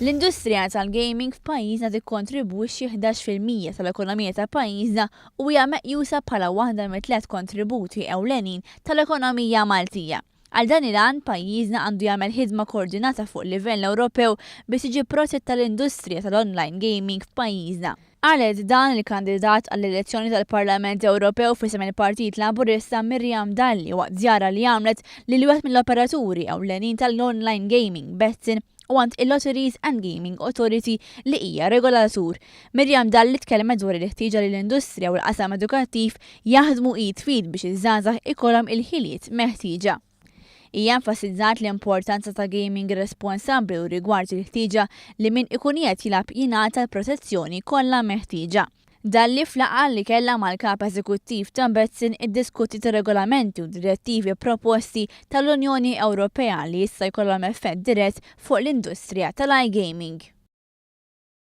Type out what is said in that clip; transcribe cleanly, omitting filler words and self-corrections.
L-industrija tal-gaming f'pajjiżna tikkontribwixxi 11% tal-ekonomija ta' pajjiżna u hija meqjusa bħala waħda mit-tliet kontributi ewlenin tal-ekonomija Maltija. Għal dan il-għan, pajjiżna għandu jagħmel ħidma koordinata fuq livell Ewropew biex tiġi protetta l-industrija tal-online gaming f'pajjiżna. Qalet dan il-kandidat għall-elezzjoni tal-Parlament Ewropew f'isem il-Partit Laburista Miriam Dalli waqt żjara li għamlet lil wieħed mill-operaturi ewlenin tal-online gaming, Betsson, u għand il-Lotteries and Gaming Authority li hija regolatur. Miriam Dalli tkellmet dwar il-ħtieġa li l-industrija u l-qasam edukattiv jaħdmu id f'id biex iż-żgħażagħ ikollhom il-ħiliet meħtieġa. Hija enfasizzat l-importanza ta' gaming responsabbli u rigward il-ħtieġa li min ikun qiegħed jilgħab jingħata l-protezzjoni kollha meħtieġa. Dalli f'laqgħa li kellha mal-Kap Eżekuttiv ta' Betsson iddiskutiet ir-regolamenti u direttivi proposti tal-Unjoni Ewropea li jista' jkollhom effett dirett fuq l-industrija tal-iGaming.